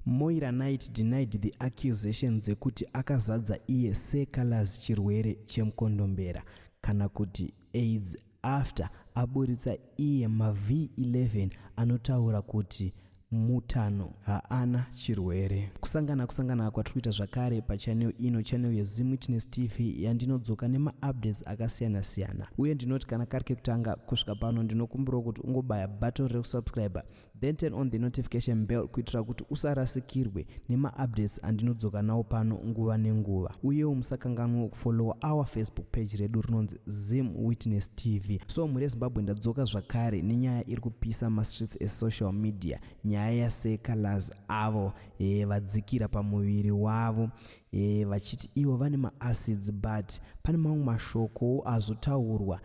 Moira Knight denied the accusation dzekuti akazadza iye Seh Calaz chirwere chemukondombera kana kuti aids after aburitsa iye maV11 anotaura kuti mutano haana chirwere. Kusangana kusangana kwatiri kuita zvakare pachannel ino, channel yeZim Witness TV, yandinodzoka nemaupdates akasiyana siyana. Uye ndinoti kana kari kekutanga kusvika pano, ndinokumbirawo kuti ungobaya button rekusubscribe, then turn on the notification bell kuitira kuti usarasikirwe nemaupdates andinodzoka nawo pano nguva nenguva. Uyewo musakanganwa kufollowa our Facebook page redu rinonzi Zim Witness TV. So mhuri yeZimbabwe, ndadzoka zvakare nenyaya iri kupisa mastreets esocial media, nyaya yaSeh Calaz avo vadzikira pamuviri wavo vachiti ivo vane maacids, but pane mamwe mashoko azotaurwa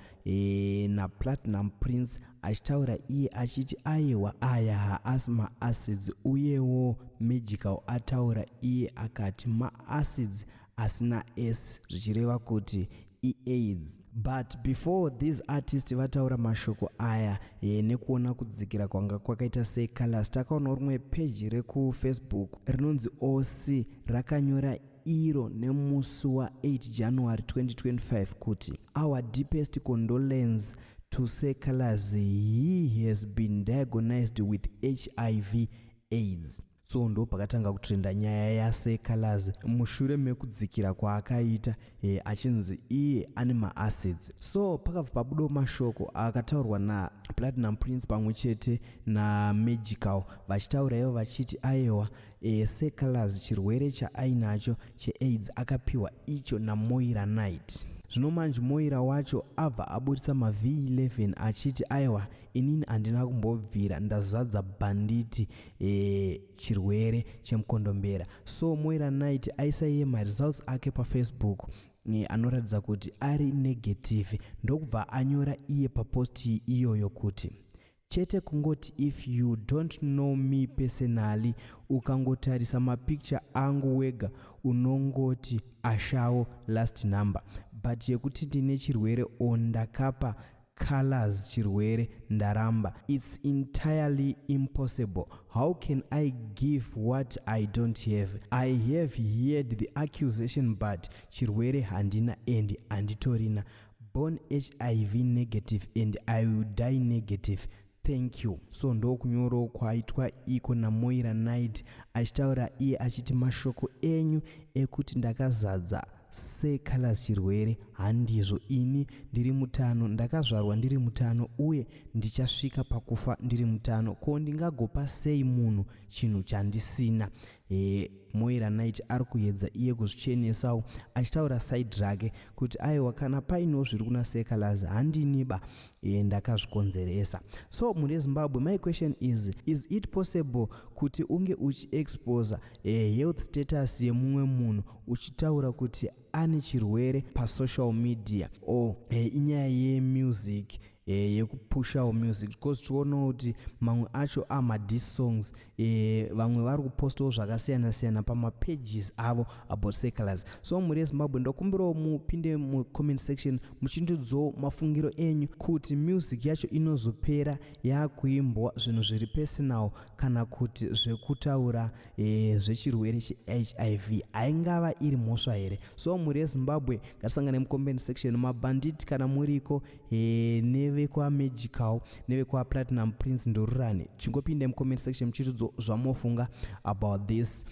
naPlatinum Prince achitaura iye achiti aiwa, aya haasi maacids. Uyewo Magical ataura iye akati maacids asina s, zvichireva kuti iAIDS. But before these artist vataura mashoko aya nekuona kudzikira kwanga kwakaita Seh Calaz, takaonawo rimwe peji rekuFacebook rinonzi OC rakanyora iro nemusi wa8 January 2025 kuti, "Our deepest condolence to Seh Calaz. He has been diagnosed with HIV AIDS." So ndo pakatanga kutrenda nyaya yaSeh Calaz mushure mekudzikira kwaakaita achinzi iye ane maacids. So pakabva pabudawo mashoko akataurwa naPlatinum Prince pamwe chete naMagical, vachitaura ivo vachiti aiwa, Seh Calaz chirwere chaainacho cheAIDS akapiwa icho naMoira Knight. Zvino manje Moira wacho abva aburitsa maV11 achiti aiwa, inini handina kumbobvira ndazadza bhanditi chirwere chemukondombera. So Moira Knight aisa iye maresults ake paFacebook anoratidza kuti ari negative, ndokubva anyora iye papost iyoyo kuti, "Chete kungoti if you don't know me personally, ukangotarisa mapicture angu wega unongoti ashawo last number. But yekuti ndine chirwere o ndakapa Calaz chirwere, ndaramba. It's entirely impossible. How can I give what I don't have? I have heard the accusation, but chirwere handina and handitorina. Born HIV negative and I will die negative. Thank you." So ndokunyorawo kwaitwa iko naMoira Knight achitaura iye achiti mashoko enyu ekuti ndakazadza Seh Calaz chirwere handizvo. Ini ndiri mutano, ndakazvarwa ndiri mutano uye ndichasvika pakufa ndiri mutano. Ko ndingagopa sei munhu chinhu chandisina? Moira Knight ari kuedza iye kuzvichenesawo achitaura side rake kuti aiwa, kana painewo zviri kuna Seh Calaz, handiniba ndakazvikonzeresa. So mhuri yeZimbabwe, my question is it possible kuti unge uchiexposa health status yemumwe munhu uchitaura kuti ane chirwere pasocial media, or inyaya yemusic, yekupushawo music? Because tionawo kuti mamwe acho amadiss songs, vamwe vari kupostawo zvakasiyana-siyana pamapages avo about Seh Calaz. So mhuri yeZimbabwe, ndokumbirawo mupinde mucomment section muchindudzawo mafungiro enyu kuti music yacho inozopera yakuimbwa zvinhu zviri personal kana kuti zvekutaura zvechirwere cheHIV haingava iri mhosva here? So mhuri yeZimbabwe, ngatisangane mucomment section. Mabhanditi kana muriko, nevekwaMagical nevekwaPlatinum Prince, ndorurani, chingopinde mucomment section muchitidzo zvamofunga about this.